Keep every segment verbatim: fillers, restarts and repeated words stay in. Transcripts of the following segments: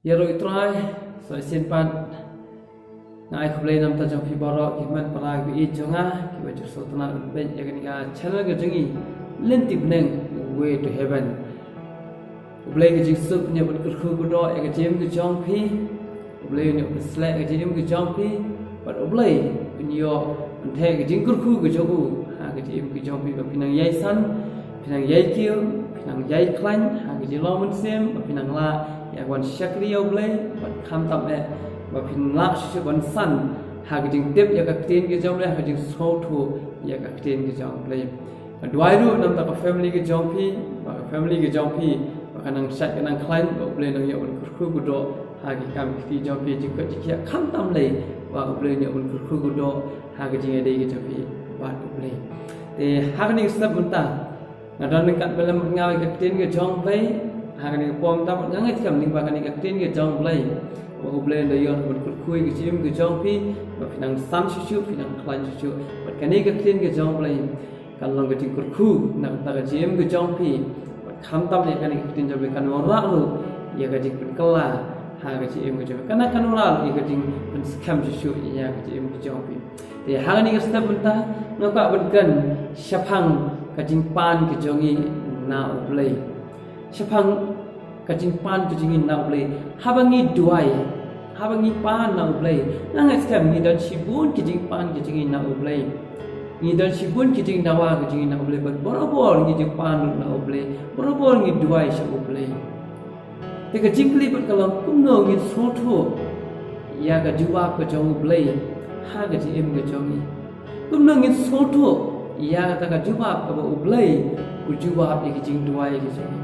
Ïaroh ïa U Trai, sa shisien pat nga ai khublei namar jong phi baroh ki hynmen para ki ïeit jong nga kiba ju sngewtynnat ban peit ïa kane ka channel ka jong ngi, Lynti Bneng, Way to Heaven. U Blei ka jingsuk un ïoh ban kyrkhu kyrdoh ïa ka jingim ka jong phi. U Blei un ïoh ban sleh ïa ka jingim ka jong phi. Bad U Blei un ïoh ban theh ïa ka jingkyrkhu ka jong u ha ka jingim ka jong phi, ba phin nang ïai san, phin nang ïai kiew, phin nang ïai khlaiñ ha ka jinglong mynsiem, ba phin nang lah ïa ka ban shakri ïa U Blei, bad khamtam eh ba phin lah shisha ban san ha ka jingtip ïa ka ktien ka jong U Blei, ha ka jingsngewthuh ïa ka ktien ka jong U Blei. Nga duwai ruh namar ka family ka jong phi, ba ka family ka jong phi ba kan nang shait kan nang khlaiñ, ba U Blei un ïoh ban kyrkhu kyrdoh ha ki kam ki kti jong phi, jingkoit jingkhiah khamtam lei, ba U Blei un ïoh ban kyrkhu kyrdoh ha ka jingïadei ka jong phi bad U Blei. Te ha kane ka step mynta nga don ryngkat bad lem bad nga ïa ka ktien ka jong U Blei. Ha kane ka por mynta nga ngeit skhem lyngba kane ka ktien ka jong U Blei, ba U Blei un da ïoh ban kyrkhu ïa ka jingim ka jong phi, ba phin nang san shuh shuh, phin nang khlaiñ shuh shuh bad kane ka ktien ka jong U Blei. Kan long ka jingkyrkhu na ka bynta ka jingim ka jong phi. Bad khamtam ïa kane ka ktien jong U Blei kan wanrah ruh ïa ka jingpynkylla ha ka jingim ka jong phi. Kan, kan wanrah ruh ïa ka jingpynskhem shuh shuh ïa ka jingim ka jong phi. Te ha kane ka step mynta nga kwah ban kren shaphang ka jingpan ka jong ngi na U Blei. Shaphang ka jingpan ka jong ngi na U Blei. Haba ngi duwai, haba ngi pan na U Blei, nga ngeit skhem ngi don shibun ki jingpan ki jong ngi na U Blei. Ngi don shibun ki jingdawa ki jong ngi na U Blei, bad barabor ngi jingpan na U Blei, barabor ngi duwai sha U Blei. Te ka jingkylli pat ka long, kumno ngin sngewthuh ïa ka jubab ka jong U Blei ha ka jingim ka jong ngi? Kumno ngin sngewthuh ïa kata ka jubab kaba U Blei u jubab ïa ka jingduwai ka jong ngi?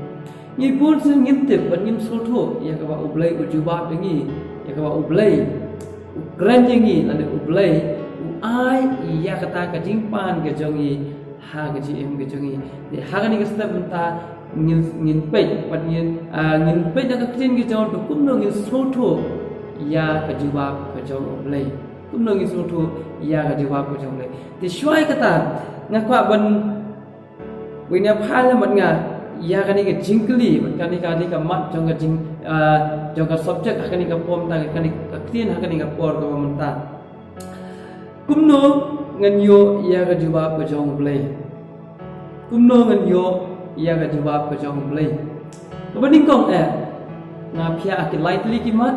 Ngi bun sien ngim tip bad ngim sngewthuh ïa kaba U Blei u jubab ïa ngi, ïa kaba U Blei u kren ïa ngi, lane U Blei u ai ïa kata ka jingpan ka jong ngi ha ka jingim ka jong ngi. Te ha kane ka step mynta ngin, ngin peit, bad ngin, ah, ngin peit na ka ktien ka jong U Blei, kumno ngin sngewthuh ïa ka jubab ka jong U Blei. Kumno ngin sngewthuh ïa ka jubab ka jong U Blei. Te shuwa kata nga kwah ban win ïa pha lem bad nga ïa kane ka jingkylli, bad kane ka, kane ka mat jong ka jing, ah, jong ka subject ha kane ka por mynta, kane ka ktien ha kane ka por kaba mynta. Kumno ngan ïoh ïa ka jubab ka jong U Blei? Kumno ngan ïoh ïa ka jubab ka jong U Blei? Kaba nyngkong eh, nga pynïaid ki lai tylli ki mat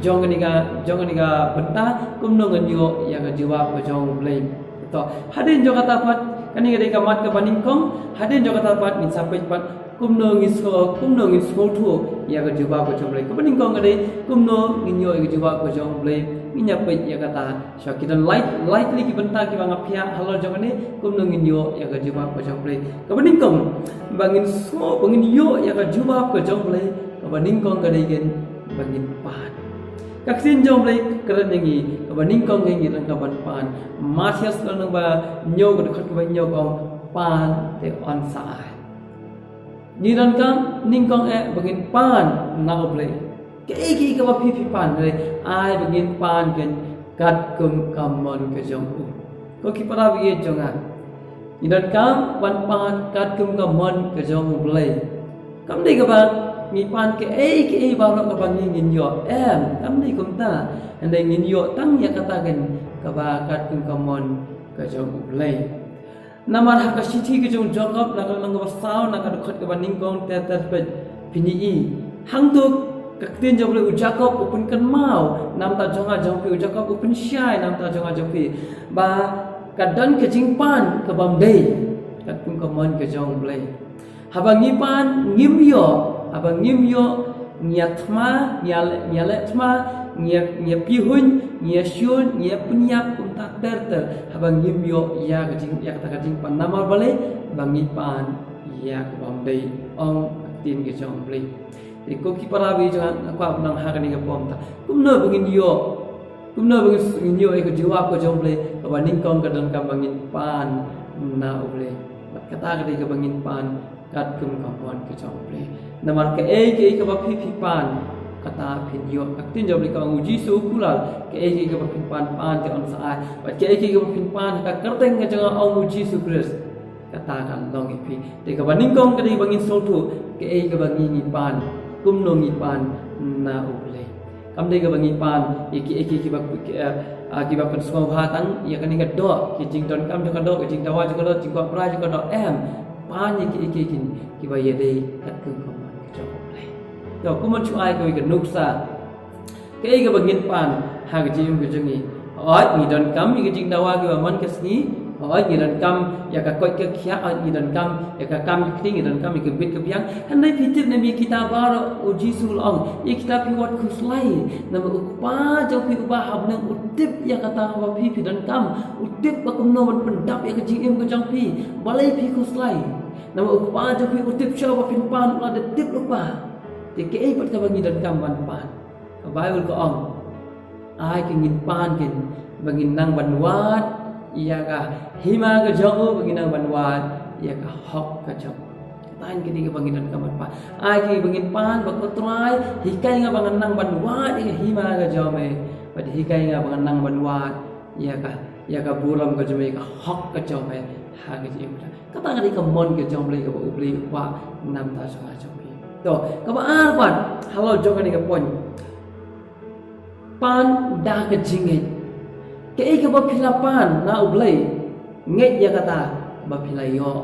jong kane ka, jong kane ka bynta, kumno ngan ïoh ïa ka jubab ka jong U Blei. To, hadien jong kata pat, kane ka dei ka mat kaba nyngkong, hadien jong kata pat ngin sa peit pat kumno ngin sngew, kumno ngin sngewthuh ïa ka jubab ka jong U Blei. Kaba nyngkong ka dei kumno ngin ïoh ïa ka jubab ka jong U Blei. Ngin ïa peit ïa kata. Sha ki don lai, lai tylli ki bynta kiba nga pynïaid halor jong kane, kumno ngin ïoh ïa ka jubab ka jong U Blei. Kaba nyngkong, ba ngin sngew, ba ngin ïoh ïa ka jubab ka jong U Blei, kaba nyngkong ka dei keiñ ba ngin pan. Ka ktien jong U Blei ka kren ïa ngi, kaba nyngkong ka dei ngi donkam ban pan. Mathaios lynnong ba hynñiew ka dkhot kaba hynñiew ka ong, pan te yn sa ai. Ngi donkam nyngkong eh ba ngin pan na U Blei. Kaei kaei kaba phi phi pan, hynrei ai ba ngin pan keiñ katkum ka mon ka jong u. Ko ki para baieit jong nga, ngi donkam ban pan katkum ka mon ka jong U Blei. Kam dei kaba ngi pan kaei kaei baroh kaba ngi ngin ïoh, em, kam dei kumta. Hynrei ngin ïoh tang ïa kata keiñ kaba katkum ka mon ka jong U Blei. Namar ha ka shithi ka jong u Jakob, na ka lynnong kaba saw, na ka dkhot kaba nyngkong, ter ter peit, phin ïohi. Hangto ka ktien jong U Blei, u Jakob u pynkynmaw na ka bynta jong nga jong phi, u Jakob u pynshai na ka bynta jong nga jong phi, ba ka don ka jingpan kabym dei katkum ka mon ka jong U Blei. Haba ngi pan ngim ïoh, haba ngim ïoh, ngi ïa thma, ngi ïa leh, ngi ïa leh thma, ngi ïa, ngi ïa pyrhuh, ngi ïa shun, ngi ïa pynïap kumta ter ter. Haba ngim ïoh ïa ka jing, ïa kata ka jingpan, namar balei? Ba ngi pan ïa kabym dei, ong ka ktien ka jong U Blei. Te ko ki para baieit jong nga, nga kwah ban ong ha kane ka por mynta, kumno ba ngin ïoh, kumno ba ngin, ngin ïoh ïa ka jubab ka jong U Blei? Kaba nyngkong ka donkam ba ngin pan na U Blei. Bad kata ka dei kaba ngin pan katkum ka mon ka jong U Blei. Namar kaei kaei kaba phi phi pan, kata phin ïoh. Ka ktien jong U Blei ka ong, u Jisu u kular, kaei kaei kaba phin pan, pan te yn sa ai. Bad kaei kaei kaba phin pan ha ka kyrteng ka jong nga, ong u Jisu Khrist, kata kan long ïa phi. Te kaba nyngkong ka dei ba ngin sngewthuh kaei kaba ngi ngi pan, kumno ngi pan na U Blei. Kam dei kaba ngi pan ïa kiei kiei kiba, ki, eh, ah, kiba pynsngewbha tang ïa kane ka doh, ki jingdonkam jong ka doh, ki jingdawa jong ka doh, jingkwah brai jong ka doh, em. Pan ïa kiei kiei kiba ïadei katkum ka mon ka jong U Blei. To, kumno shu ai kawei ka nuksa kaei kaba ngin pan ha ka jingim ka jong ngi. Hooid ngi donkam ïa ka jingdawa kiba man ka sngi, hooid ngi donkam ïa ka koit ka khiah, hooid ngi donkam ïa ka kam ka ktien, ngi donkam ïa ka bit ka biang. Hynrei phi tip ne em, ïa kita baroh U Jisu u la ong, ïa kita phi wat khuslai. Namar U Kpa jong phi uba ha bneng u tip ïa kata kaba phi phi donkam, u tip ba kumno ban pyndap ïa ka jingim ka jong phi. Balei phi khuslai? Namar U Kpa jong phi u tip shuwa ba phin pan, u la dep tip lypa. Te kaei pat kaba ngi donkam ban pan? Ka Baibl ka ong, ai ke ngin pan kein ba ngin nang ban wad ïa ka hima ka jong u, ba ngin nang ban wad ïa ka hok ka jong u. Kata kein kaba ngin donkam ban pan. Ai ke ba ngin pan, ba ko Trai hikai nga ba ngan nang ban wad ïa ka hima ka jong me, bad hikai nga ba ngan nang ban wad ïa ka, ïa ka burom ka jong me, ïa ka hok ka jong me ha ka jingim ka. Kata ka dei ka mon ka jong U Blei kaba U Blei u kwah na ka bynta jong nga jong phi. To, kaba ar pat halor jong kane ka point. Pan da ka jingngeit. Kaei kaba phi la pan na U Blei, ngeit ïa kata ba phi la ïoh.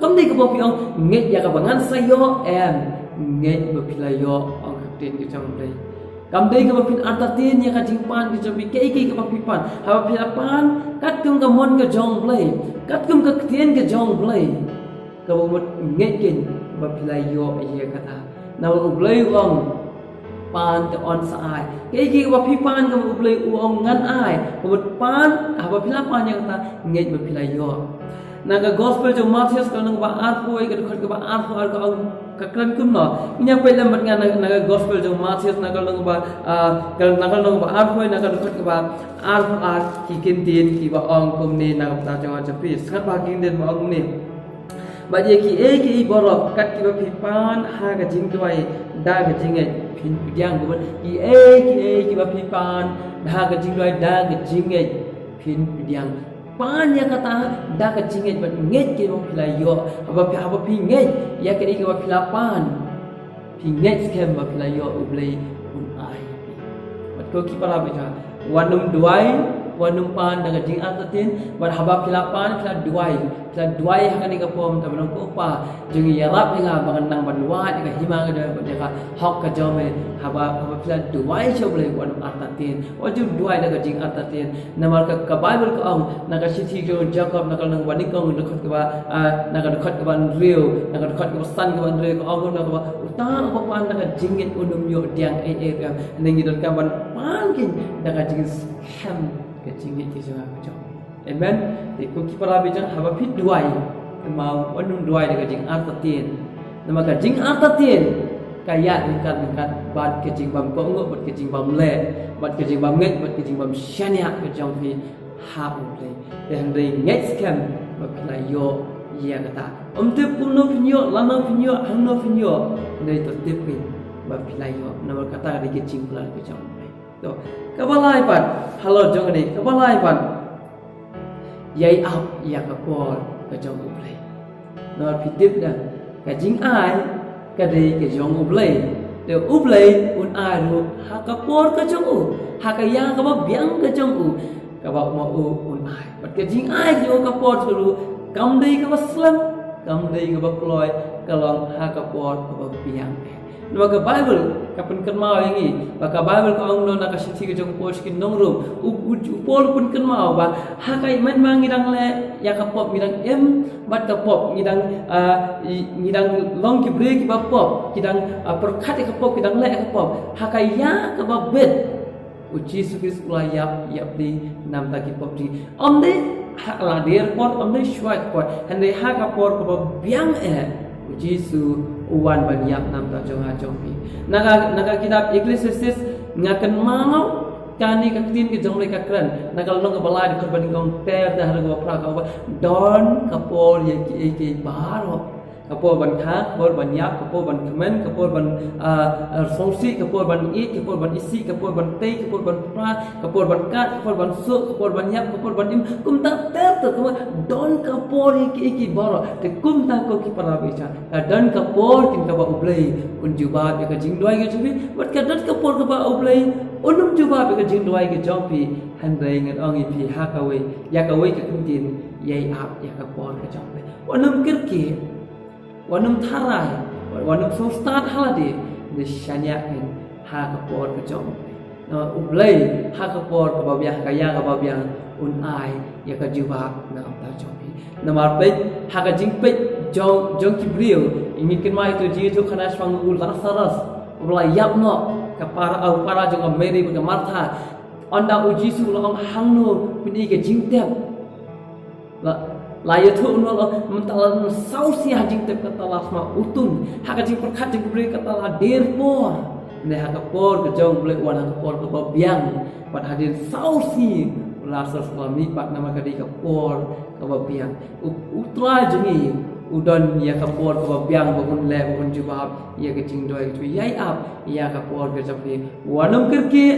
Kam dei kaba phi ong ngeit ïa kaba ngan sa ïoh, em, ngeit ba phi la ïoh, ong ka ktien ka jong U Blei. Kam dei kaba phin artatien ïa ka jingpan ka jong phi, kaei kaei kaba phi pan. Haba phi la pan katkum ka mon ka jong U Blei, katkum ka ktien ka jong U Blei, kaba mut ngeit kein ba phi la ïoh ïa kata. Namar U Blei u ong pan te yn sa ai. Kaei kaei kaba phi pan, kaba U Blei u ong ngan ai, kaba mut pan, haba phi la pan ïa kata, ngeit ba phi la ïoh. Na ka Gospel jong u Mathaios ka lynnong kaba arphew, ka dkhot kaba arphew ar ka ong, ka kren kumno. Ngin ïa peit lem bad nga na, na ka Gospel jong u Mathaios na ka lynnong kaba, ah, ka, na ka lynnong kaba arphew, na ka dkhot kaba arphew ar, ki kyntien kiba ong kumne na ka bynta jong nga jong phi. Sngap bha ki kyntien ba ong kumne. Bad ïa kiei kiei baroh kat kiba phi pan ha ka jingduwai da ka jingngeit, phin pdiang. Bad kiei kiei kiba phi pan ha ka jingduwai da ka jingngeit, phin pdiang. Pan ïa kata da ka jingngeit bad ngeit kaba phi la ïoh. Haba phi, haba phi ngeit ïa kaei kaba phi la pan, phi ngeit skhem ba phi la ïoh, U Blei un ai. Bad ko ki para bangeit, wat nym duwai, wat nym pan da ka jingartatien, bad haba phi la pan, phi la duwai, phi la duwai ha kane ka por, mynta ban ong, ko Pa jong ngi, ïarap ïa nga ba ngan nang ban wad ïa ka hima ka jong me bad ïa ka hok ka jong me. Haba, haba phi la duwai sha U Blei, wat nym artatien, wat ju duwai da ka jingartatien. Namar ka, ka Baibl ka ong, na ka shithi jong u Jakob, na ka lynnong ba nyngkong, dkhot kaba, ah, na ka dkhot kaba hynriew, na ka dkhot kaba san, kaba hynriew, ka ong kumno, kaba uta uba pan da ka jingngeit un ym ïoh pdiang ei ei ruh em. Hynrei ngi donkam ban pan kein da ka jingskhem, ka jingngeit ka jong nga ka jong. Amen. Te ko ki para bangeit, haba phi duwai, kynmaw, wat nym duwai da ka jingartatien. Namar ka jingartatien ka ïaid ryngkat ryngkat bad ka jingbym kohnguh, bad ka jingbym leh, bad ka jingbym ngeit, bad ka jingbym shaniah ka jong phi ha U Blei. Te hynrei ngeit skhem ba phi la ïoh ïa kata. Ym tip kumno phin ïoh, lano phin ïoh, hangno phin ïoh, hynrei to tip kein ba phi la ïoh. Namar kata ka dei ka jingkular ka jong U Blei. To, kaba lai pat, halor jong kane, kaba lai pat, ïai ap ïa ka por ka jong U Blei. Namar phi tip da, ka jingai ka dei ka jong U Blei. Te U Blei un ai ruh ha ka por ka jong u, ha ka ïa kaba biang ka jong u, kaba ma u un ai. Bad ka jingai ka jong u, ka por jong u ruh kam dei kaba slem, kam dei kaba kloi, ka long ha ka por kaba biang. Namar ka Baibl ka pynkynmaw ïa ngi, ba ka Baibl ka ong na ka shithi ka jong u Paul sha ki nong Rom, u, u, u Paul u pynkynmaw ba ha ka, mynba ngi dang leh ïa ka pop, ngi dang im bad ka pop, ngi dang, ah, i, ngi dang long ki briew kiba pop, ki dang, ah, pyrkhat ïa ka pop, ki dang leh ïa ka pop. Ha ka ïa kaba bit, U Jisu Khrist u la ïap, ïap dih na ka bynta ki pop jong ngi. Ym dei ha ka la dei ka por, ym dei shuwa ka por, hynrei ha ka por kaba biang eh, U Jisu u wan ban ïap na ka bynta jong nga jong phi. Na ka, na ka kitab Ecclesiastes, nga kynmaw kane ka ktien ka jong U Blei ka kren, na ka lynnong kaba lai, dkhot ba nyngkong ter ter haduh kaba phra, ka ong ba don ka por ïa kiei kiei baroh. Ka por ban kha, ka por ban ïap, ka por ban kmen, ka por ban, ah, ah, sngewsih, ka por ban ïeit, ka por ban isih, ka por ban tei, ka por ban pra, ka por ban kad, ka por ban suk, ka por ban ïap, ka por ban im. Kumta ter ter, kumta don ka por ïa kiei kiei baroh. Te kumta ko ki para bangeit, ka don ka por kein kaba U Blei Un jubab ïa ka jingduwai ka jong phi, wat ka dang ka por kaba U Blei un ym jubab ïa ka jingduwai ka jong phi. Hynrei ngan ong ïa phi ha kawei, ïa kawei ka ktien, ïai ap ïa ka por ka jong phi. Wat nym kyrkieh, wat nym tharai, wat nym sngewstad ha lade, ne shaniah kin ha ka por ka jong phi. Na U Blei ha ka por kaba biang, ha ka ïa kaba biang un ai ïa ka jubab na ka bynta jong phi. Namar peit ha ka jingpeit jong, jong ki briew, ngi kynmaw ïa uto u jingïathuhkhana shaphang u Lasarus uba la ïap noh, ka para, u para jong ka Mary bad ka Martha. Ynda u Jisu u la ong hangno phin ïoh ka jingtep. La, la ïathuh u la, mynta la saw sngi ha jingtep kata la sma utung. Ha ka jingpyrkhat jong ki briew kata la der por. Ne ha ka por ka jong U Blei u wan ha ka por kaba biang. Bad hadien saw sngi u Lasarus u la mih pat namar ka dei ka por kaba biang. U, U Trai jong ngi u don ïa ka por kaba biang ba un leh, ba un jubab ïa ka jingduwai ka jong phi. Ïai ap ïa ka por ka jong phi. Wat nym kyrkieh,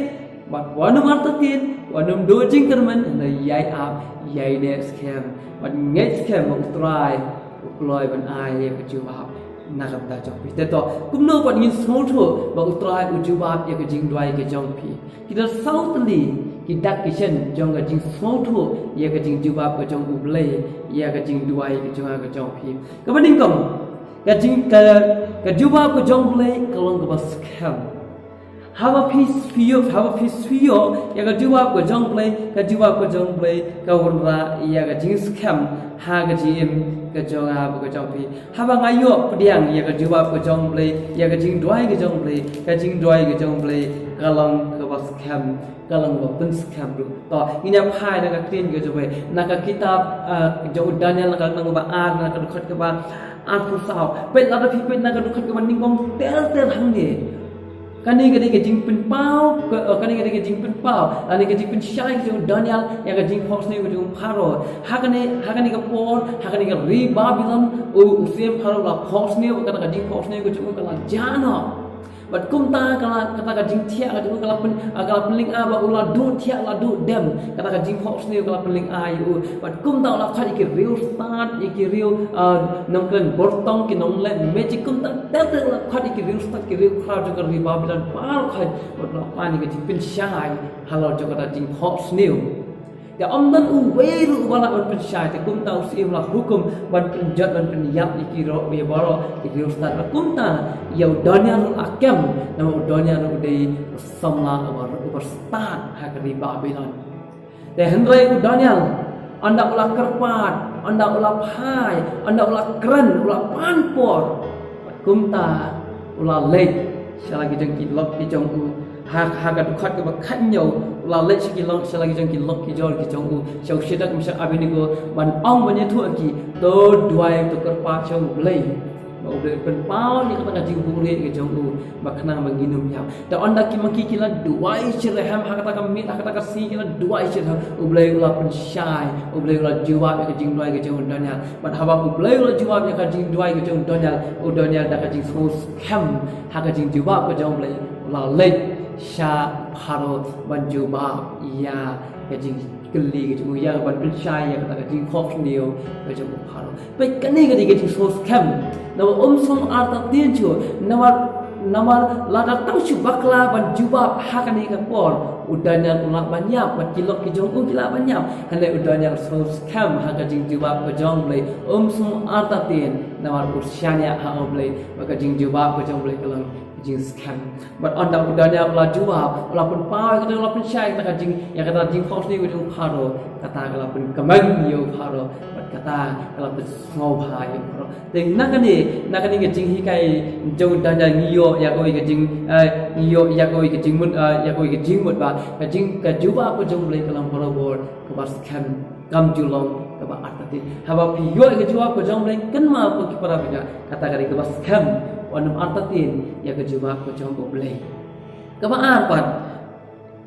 bad wat nym artatien, wat nym duh jingkyrmen, hynrei ïai ap, ïai neh skhem, bad ngeit skhem ba U Trai u kloi ban ai ïa ka jubab na ka bynta jong phi. Te to, kumno pat ngin sngewthuh ba U Trai u jubab ïa ka jingduwai ka jong phi? Ki don saw tylli ki dak ki shen jong ka jingsngewthuh ïa ka jingjubab ka jong U Blei ïa ka jingduwai ka jong, ka jong phi. Kaba nyngkong, ka jing, ka, ka jubab ka jong U Blei ka long kaba skhem. Haba phi sngewthuh, haba phi sngewthuh ïa ka jubab ka jong U Blei, ka jubab ka jong U Blei ka wanrah ïa ka jingskhem ha ka jingim ka jong nga bad ka jong phi. Haba nga ïoh pdiang ïa ka jubab ka jong U Blei, ïa ka jingduwai ka jong U Blei, ka jingduwai ka jong U Blei ka long kaba skhem, ka long kaba pynskhem ruh. To, ngin ïa phai na ka ktien ka jong U Blei, na ka kitab, ah, jong u Daniel, na ka lynnong ba ar, na ka dkhot kaba arphew saw. Peit, lada phi peit na ka dkhot kaba nyngkong ter ter hangne. Kane ka dei ka jingpynpaw, ka, eh, kane ka dei ka jingpynpaw, lane ka jingpynshai ka jong u Daniel ïa ka jingphohsniew ka jong u Pharaoh. Ha kane, ha kane ka por, ha kane ka ri Babilon, u, u syiem Pharaoh u la phohsniew, kata ka jingphohsniew ka jong u ka la jah noh. Bad kumta ka la, kata ka jingthiah ka jong u ka la pyn, ah, ka la pynlyngngoh ba u la duh thiah la duh dem. Kata ka jingphohsniew ka la pynlyngngoh ïa u. Bad kumta u la khot ïa ki riewstad, ïa ki riew, ah, nongkren bor tong, ki nongleh magic, kumta ter ter u la khot ïa ki riewstad, ki riewkhraw jong ka ri Babilon baroh khoit, bad u la pan ïa ka jingpynshai halor jong kata ka jingphohsniew. Te ym don uwei ruh uba lah ban pynshai, te kumta u syiem u la hukum ban pynjot, ban pynïap ïa ki ro, ïa baroh ki riewstad. Bad kumta ïa u Daniel ruh la kem, namar u Daniel ruh u dei u samla uba, uba stad ha ka ri Babilon. Te hynrei u Daniel, ynda u la kyrpad, ynda u la phai, ynda u la kren, u la pan por, bad kumta u la leit sha la ki jong ki lok ki jong u. Ha, ha ka dkhot kaba khathynñiew, u la leit sha ki lok, sha la ki jong ki lok ki jor ki jong u, sha u Shadrak, Meshak, Abednego, ban ong, ban ïathuh ïa ki, to duwai, to kyrpad sha U Blei. Ba U Blei un pynpaw ïa kata ka jingbuhrieh ka jong u, ba khnang ba ngin ym ïap. Te ynda ki, ma ki ki la duwai shitrhem ha kata ka miet, ha kata ka sngi ki la duwai shitrhem, U Blei u la pynshai, U Blei u la jubab ïa ka jingduwai ka jong u Daniel. Bad haba U Blei u la jubab ïa ka jingduwai ka jong u Daniel, u Daniel da ka jingsngewskhem ha ka jingjubab ka jong U Blei, u la leit sha Pharaoh ban jubab ïa ka jingkylli ka jong u, ïa ban pynshai ïa kata ka jingphohsniew ka jong u Pharaoh. Peit, kane ka dei ka jingsngewskhem. Namar ym shym artatien shuh, namar, namar lada tang shu bakla ban jubab ha kane ka por, u Daniel u lah ban ïap, bad ki lok ki jong u ki lah ban ïap. Hynrei u Daniel u sngewskhem ha ka jingjubab ka jong U Blei, ym shym artatien, namar u shaniah ha U Blei, ba ka jingjubab ka jong U Blei ka long ka jingskhem. Bad ynda u Daniel u la jubab, u la pynpaw, kata u la pynshai, kata ka jing, ïa kata ka jingphohsniew ka jong u Pharaoh, kata ka la pynkmen ïa u Pharaoh, bad kata ka la pynsngewbha ïa u Pharaoh. Te na kane, na kane ka jinghikai jong u Daniel ngi ïoh ïa kawei ka jing, eh, ngi ïoh ïa kawei ka jingmut, eh, ïa kawei ka jingmut ba ka jing, ka jubab ka jong U Blei ka long barabor kaba skhem, kam ju long kaba artatien. Haba phi ïoh ïa ka jubab ka jong U Blei, kynmaw ko ki para bangeit, kata ka dei kaba skhem, wat nym artatien ïa ka jubab ka jong U Blei. Kaba ar pat,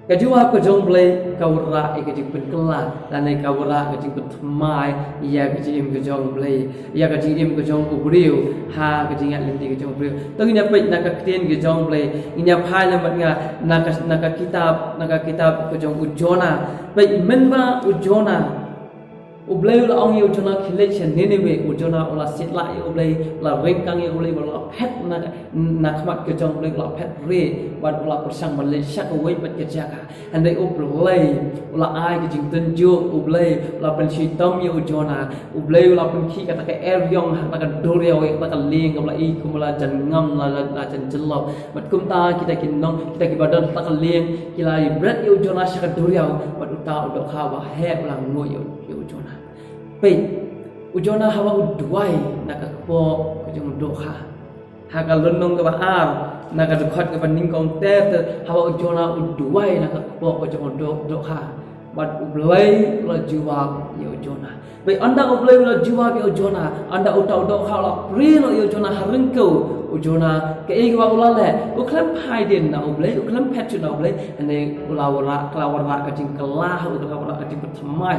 ka jubab ka jong U Blei ka wanrah ïa ka jingpynkylla, lane ka wanrah ka jingpynthymmai ïa ka jingim ka jong U Blei, ïa ka jingim ka jong u briew, ha ka jingïaid lynti ka jong u briew. To ngin ïa peit na ka ktien ka jong U Blei, ngin ïa phai lem bad nga na ka, na ka kitab, na ka kitab ka jong u Jonah. Peit, mynba u Jonah U Blei u la ong ïa u Jonah khie leit sha Nineveh, u Jonah u la siat lah ïa u Blei, u la ryngkang ïa u Blei, u la phet na, na khmat ka jong u Blei, u la phet rieh, bad u la pyrshang ban leit sha kawei pat ka jaka. Hynrei u Blei u la ai ka jingtynjuh, u Blei u la pynshitom ïa u Jonah, u Blei u la pynkhih kata ka eriong ha kata ka duriaw, ïa kata ka lieng kaba la i kum la jan ngam, la, la, la jan jyllop. Bad kumta kita ki nong, kita kiba don ha kata ka lieng ki la ïa bret ïa u Jonah sha ka duriaw, bad uta u dohkha ba heh u la nguid ïa u, ïa u Jonah. Peit, u Jonah haba u duwai na ka kpoh ka jong u dohkha, ha ka lynnong kaba ar, na ka dkhot kaba nyngkong ter ter, haba u Jonah u duwai na ka kpoh ka jong u doh, dohkha, bad u Blei u la jubab ïa u Jonah. Peit, ynda u Blei u la jubab ïa u Jonah, ynda uta u dohkha u la prie noh ïa u Jonah ha ryngkew, u Jonah kaei kaba u la leh? U khlem phai dien na u Blei, u khlem phet shuh na u Blei, hynrei u la wanrah, u la wanrah ka jingkylla, u la wanrah ka jingpynthymmai,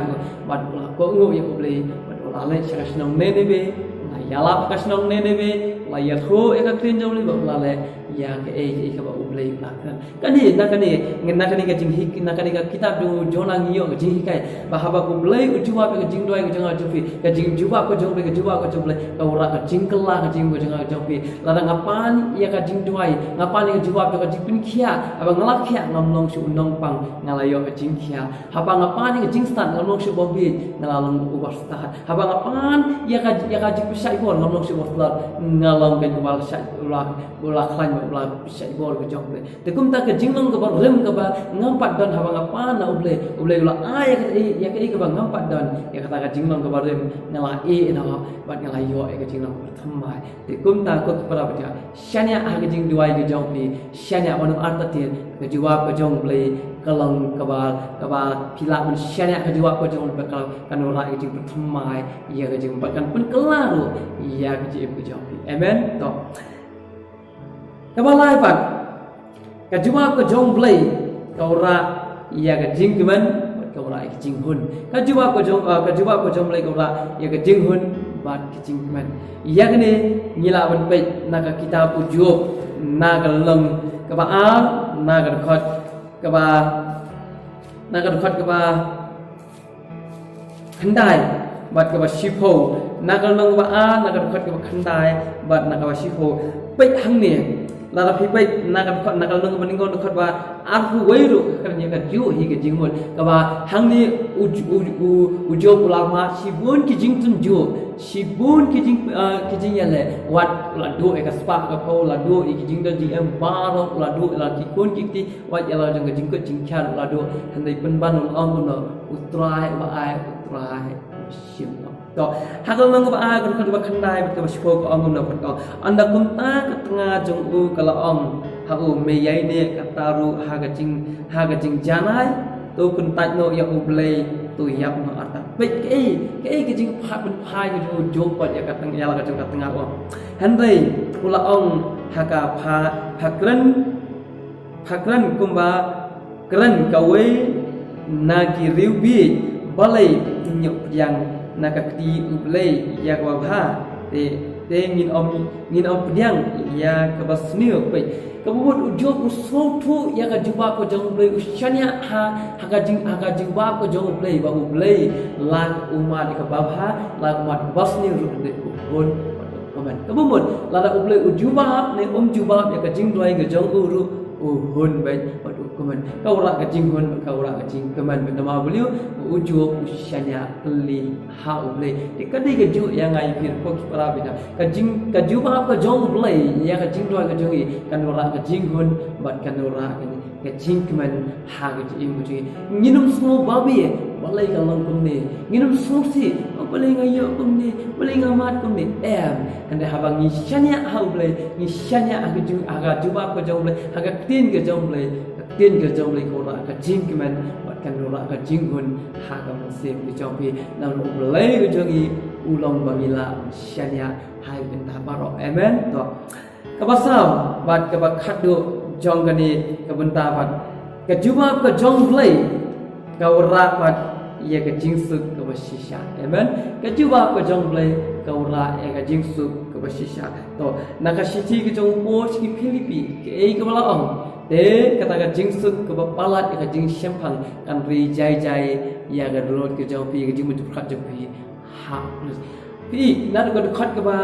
bad u la kohnguh ïa u Blei, bad u la leit sha ka shnong Nineveh, u la ïalap ha ka shnong Nineveh, u la ïathuh ïa ka ktien jong u Blei, bad u la leh ïa kaei kaei kaba u Blei u la kren. Kane, na kane, na kane ka jinghi-, na kane ka kitab jong u Jonah ngi ïoh ka jinghikai ba haba u Blei u jubab ïa ka jingduwai ka jong nga jong phi, ka jingjubab ka jong u Blei, ka jubab ka jong u Blei ka wanrah ka jingkylla ka jong, ka jong nga ka jong phi. Lada nga pan ïa ka jingduwai, nga pan ïa ka jubab jong ka jingpynkhiah, haba nga la khiah ngam long shuh u nongpang, nga la ïoh ka jingkhiah. Haba nga pan ïa ka jingstad ngam long shuh u babieit, nga la long uba stad. Haba nga pan ïa ka, ïa ka jingpynshlur ngam long shuh uba slur, nga long kein uba la shah, uba la, uba la khlaiñ, uba la pynshah bor ka jong u Blei. Te kumta ka jinglong kaba rim kaba ngam pat don haba nga pan na u Blei, u Blei u la ai ïa kaei, ïa kaei kaba ngam pat don. Ïa kata ka jinglong kaba rim nga la ïeh noh bad nga la ïoh ïa ka jinglong kaba thymmai. Te kumta ko ki para bangeit, shaniah ha ka jingduwai ka jong phi, shaniah, wat nym artatien, ka jubab ka jong u Blei ka long kaba, kaba phi lah ban shaniah ka jubab ka jong u Blei, ka, kan wanrah ïa ka jingpynthymmai ïa ka jingim, bad kan pynkylla ruh ïa ka jingim ka jong phi. Amen. To. Kaba lai pat, ka jubab ka jong u Blei ka wanrah ïa ka jingkmen bad ka wanrah ïa ka jinghun. Ka jubab ka jong, ah, ka jubab ka jong u Blei ka wanrah ïa ka jinghun bad ka jingkmen. Ïa kane ngi lah ban peit na ka kitab u Job, na ka lynnong kaba ar, na ka dkhot kaba, na ka dkhot kaba khyndai bad kaba shiphew. Na ka lynnong kaba ar, na ka dkhot kaba khyndai bad na kaba shiphew. Peit hangne, lada phi peit na ka dkhot, na ka lynnong kaba nyngkong, dkhot ba arphew wei ruh ka kren ïa kajuh hi ka jingmut. Kaba hangne u, u, u, u Job u la mad shibun ki jingtynjuh, shibun ki jing, ah, ki jingïaleh, wat u la duh ïa ka spah ka phew, u la duh ïa ki jingdon jingem baroh, u la duh ïa la ki khun ki kti, wat ïa la jong ka jingkut jingkhiah u la duh, hynrei pynban u la ong kumno? U Trai uba ai, u Trai uba shim noh. To, ha ka lynnong kaba ar, ka dkhot kaba khyndai bad kaba shiphew ka ong kumno, ka ong: Ynda kumta ka tnga jong u ka la ong ha u, me ïaineh kata ruh ha ka jing, ha ka jingjanai, to kyntait noh ïa u Blei, to ïap noh artat. Peit kaei, kaei ka jingpynphai ka jong u Job pat ïa ka tnga, ïa la ka jong ka tnga u. Hynrei u la ong ha ka, pha, pha kren, pha kren kumba kren kawei na ki riewbieit, balei ngin ïoh pdiang na ka kti U Blei ïa kaba bha, te, te ngin ym, ngin ym pdiang ïa kaba sniew. Peit, kaba mut u Job u sngewthuh ïa ka jubab ka jong U Blei, u shaniah ha, ha ka jing, ha ka jubab ka jong U Blei, ba U Blei la u mad ïa kaba bha, la u mad kaba sniew ruh, u hun bad u kmen. Kaba mut lada U Blei u jubab ne um jubab ïa ka jingduwai ka jong u ruh, u hun bad, bad u kmen. Ka wanrah ka jinghun, ka wanrah ka jingkmen bad namar balei? U Job u shaniah kylli ha U Blei. Te ka dei kajuh ïa nga ïa phi ruh ko ki para bangeit. Ka jing, ka jubab ka jong U Blei ïa ka jingduwai ka jong ngi kan wanrah ka jinghun bad kan wanrah ka, ka jingkmen ha ka jingim ka jong ngi. Ngin ym sngew babe balei ka long kumne. Ngin ym sngewsih, oh, balei nga ïoh kumne, balei nga mad kumne. Em, hynrei haba ngi shaniah ha U Blei, ngi shaniah ha ka ju, ha ka jubab ka jong U Blei, ha ka ktien ka jong U Blei, ka ktien ka jong U Blei ka wanrah ka jingkmen bad kan wanrah ka jinghun ha ka mynsiem ka jong phi. Namar U Blei ka jong ngi u long ba ngi lah shaniah ha ki bynta baroh. Amen. To. Kaba saw bad kaba khatduh jong kane ka bynta pat, ka jubab ka jong U Blei ka wanrah pat ïa ka jingsuk kaba shisha. Amen. Ka jubab ka jong U Blei ka wanrah ïa ka jingsuk kaba shisha. To, na ka shithi ka jong u Paul sha ki Philippi, kaei kaba la ong? Te kata ka jingsuk kaba palat ïa ka jingshemphang kan ri jai jai ïa ka dohnud ka jong phi, ïa ka jingmut jingpyrkhat jong phi ha U Khrist. Phi, naduh ka dkhot kaba,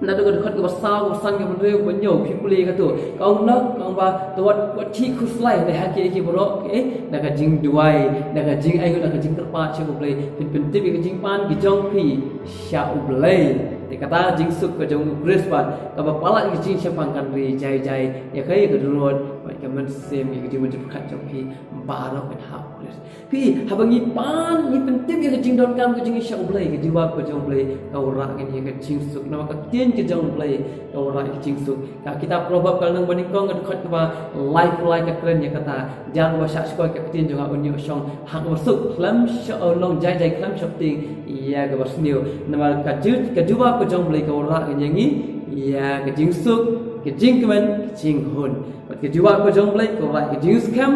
naduh ka dkhot kaba saw, kaba san, kaba hynriew, kaba hynñiew, phi pule kato. Ka ong noh, ka ong ba, to wat, wat khih khuslai, lehse ha kiei kiei baroh, eh, da ka jingduwai, da ka jingainguh, da ka jingkyrpad sha U Blei, phin pyntip ïa ka jingpan ka jong phi sha U Blei. Te kata jingsuk ka jong U Khrist pat, kaba palat ïa ka jingshemphang kan ri jai jai ïa ka, ïa ka dohnud bad ka mynsiem, ïa ka jingmut jingpyrkhat jong phi baroh kan ha U Khrist. Phi, haba ngi pan, ngi pyntip ïa ka jingdonkam ka jong ngi sha U Blei, ka jubab ka jong U Blei ka wanrah ïa ngi ïa ka jingsuk. Namar ka ktien ka jong U Blei ka wanrah ïa ka jingsuk. Ka kitab Proverb ka lynnong banyngkong ka dkhot kaba laiphew lai ka kren ïa kata. Jan uba shah shkor ïa ka ktien jong nga un ïoh shong ha kaba suk khlem sha, oh, long jai jai khlem sheptieng ïa kaba sniew. Namar ka ju-, ka jubab ka jong U Blei ka wanrah ïa ngi ïa ka jingsuk, ka jingkmen, ka jinghun. Bad ka jubab ka jong U Blei ka wanrah ïa ka jingskhem.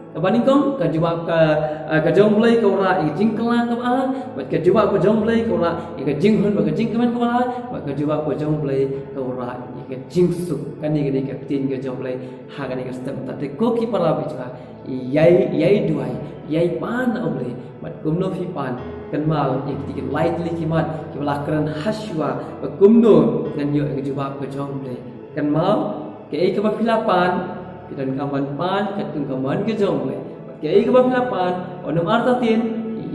Kaba nyngkong, ka jubab ka, ah, ka jong U Blei ka wanrah ïa ka jingkylla kaba ar, bad ka jubab ka jong U Blei ka wanrah ïa ka jinghun, bad ka jingkmen kaba lai, bad ka jubab ka jong U Blei ka wanrah ïa ka jingsuk. Kane, kane ka ktien ka jong U Blei ha kane ka step. Te ko ki para bangeit, ïai, ïai duwai, ïai pan na U Blei. Bad kumno phi pan, kynmaw ïa kita ki lai tylli ki mat kiba la kren ha shuwa, bad kumno ngan ïoh ïa ka jubab ka jong U Blei. Kynmaw, kaei kaba phi la pan, phi donkam ban pan katkum ka mon ka jong U Blei. Kaei kaba phi la pan, wat nym artatien,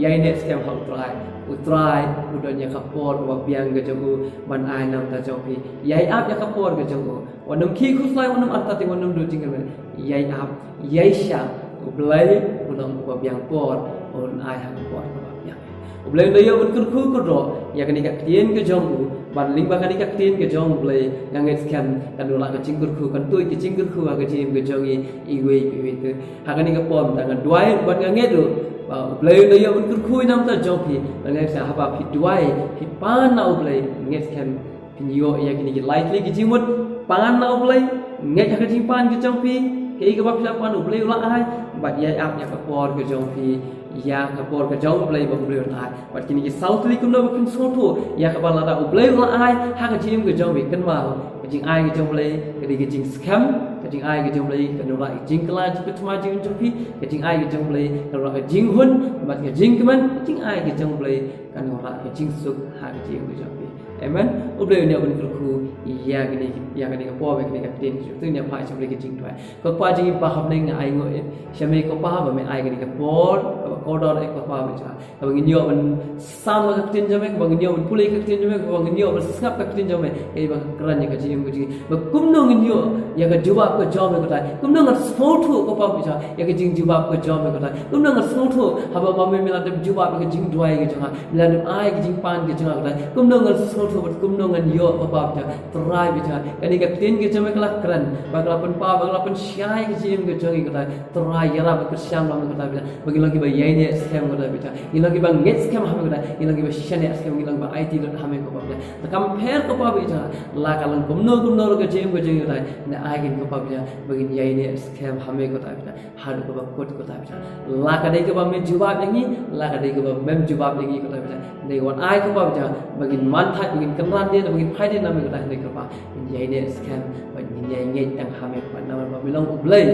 ïaineh skhem ha U Trai. U Trai u don ïa ka por kaba biang ka jong u ban ai na ka bynta jong phi. Ïai ap ïa ka por ka jong u. Wat nym khih khuslai, wat nym artatien, wat nym duh jingkyrmen. Ïai ap, ïai shah, U Blei u long uba biang por, un ai ha ka por kaba biang. U Blei un da ïoh ban kyrkhu kyrdoh ïa kane ka ktien ka jong u, bad lyngba kane ka ktien ka jong U Blei, nga ngeit skhem kan wanrah ka jingkyrkhu, kan tuid ka jingkyrkhu ha ka jingim ka jong ngi iwei pa iwei. Te ha kane ka por mynta nga duwai bad nga ngeit ruh ba U Blei un da ïoh ban kyrkhu na ka bynta jong phi. Bad nga ngeit skhem haba phi duwai, phi pan na U Blei, nga ngeit skhem phin ïoh ïa kine ki lai tylli ki jingmut. Pan na U Blei, ngeit ha ka jingpan ka jong phi, kaei kaba phi la pan U Blei u la ai, bad ïai ap ïa ka por ka jong phi, ïa ka por ka jong U Blei ba U Blei u la ai. Bad kine ki saw tylli kumno ba phin sngewthuh ïa kaba lada U Blei u la ai ha ka jingim ka jong phi. Kynmaw, ka jingai ka jong U Blei ka dei ka jingskhem, ka jingai ka jong U Blei kan wanrah ka jingkylla jingpynthymmai jong phi, ka jingai ka jong U Blei kan wanrah ka jinghun, bad ka jingkmen, ka jingai ka jong U Blei kan wanrah ka jingsuk ha ka jingim ka jong phi. Amen. U Blei un ïoh ban kyrkhu ïa kane, ïa kane ka por, ïa kane ka ktien. Sngewthuh ïa phi sha U Blei ka jingduwai. Ko Kpa jong ngi ba ha bneng, nga ainguh ïa sha me ko Kpa ba me ai kane ka por kaba kordor ïa ko Kpa ba jong nga, kaba ngin ïoh ban sam ïa ka ktien jong me, kaba ngin ïoh ban pule ïa ka ktien jong me, kaba ngin ïoh ban sngap ïa ka ktien jong me, kaei ba ka kren ïa ka jingim ka jong ngi. Ba kumno ngin ïoh ïa ka jubab ka jong me ko Trai, kumno ngan sngewthuh ko Kpa ba jong nga ïa ka jingjubab ka jong me ko Trai, kumno ngan sngewthuh haba ma me me la dep jubab ïa ka jingduwai ka jong nga, me la dep ai ka jingpan ka jong nga ko Trai, kumno ngan sngewthuh bad kumno ngan ïoh ko Kpa ba jong nga. Trai ba jong nga, kane ka ktien ka jong me ka la kren, ba ka la pynpaw, ba ka la pynshai ïa ka jingim ka jong ngi ko Trai. Trai ïarap bad kyrshan ma me ko Trai ba jong nga, ba ngin long kiba ïaineh skhem ko Trai ba jong nga, ngin long kiba ngeit skhem ha me ko Trai, ngin long kiba shaniah skhem, ngin long kiba aiti lut ha me ko Kpa ba jong nga. Te kam pher ko Kpa ba jong nga, la ka long kumno kumno ruh ka jingim ka jong ngi ko Trai, ngi ai kin ko Kpa ba jong nga ba ngin ïaineh skhem ha me ko Trai ba jong nga. Haduh kaba kut ko Trai ba jong nga. La ka dei kaba me jubab ïa ngi, la ka dei kaba mem jubab ïa ngi ko Trai ba jong nga. Dei wan ai ko Kpa ba jong nga ba ngin man thait, ba ngin kynran dien, ba ngin phai dien na me ko Trai, dei kaba ngin ïaineh skhem, ba ngin ïaineh tang ha me ko Kpa, namar ba me long U Blei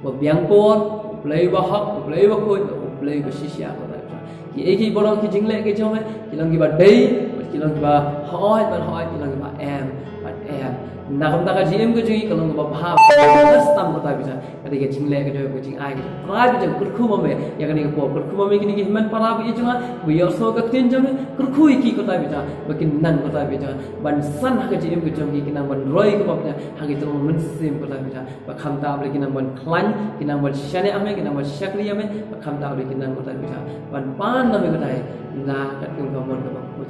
ba biang por, U Blei ba hok, U Blei ba khuid, U Blei ba shisha ko Trai ba jong nga. Kiei kiei baroh ki jingleh ki jong me ki long kiba dei, bad ki long kiba hooid bad hooid, ki long kiba em bad em. Na ka bynta ka jingim ka jong ngi ka long kaba bha, khamtam ko Trai ba jong nga. Ka dei ka jingleh ka jong me, ka jingai ka jong me. Trai ba jong nga, kyrkhu ma me ïa kane ka por, kyrkhu ma me ïa kine ki hynmen para ba ïeit jong nga ba ïohsngew ka ktien jong me, kyrkhu ïa ki ko Trai ba jong nga ba kin nang ko Trai ba jong nga ban san ha ka jingim ka jong ki, kin nang ban roi ko Kpa ba jong nga ha ka jinglong mynsiem ko Trai ba jong nga. Ba khamtam ruh kin nang ban khlaiñ, kin nang ban shaniah ha me, kin nang ban shakri ïa me, ba khamtam ruh kin nang ko Trai ba jong nga ban pan na me ko Trai, na katkum ka mon kaba khuid.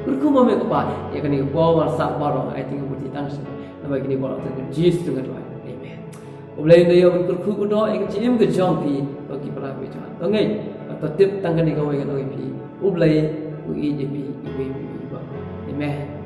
Kyrkhu ma me ko Kpa ïa kane ka por, wan sah baroh, ai tang ka buti tang sha me. Namar kine baroh ha ka kyrteng Jisu nga duwai. Amen. U Blei un da ïoh ban kyrkhu kyrdoh ïa ka jingim ka jong phi ko ki para ba jong nga. To ngeit, to tip tang kane kawei ngan ong ïa phi. U Blei u ïeit ïa phi iwei pa iwei baroh. Amen.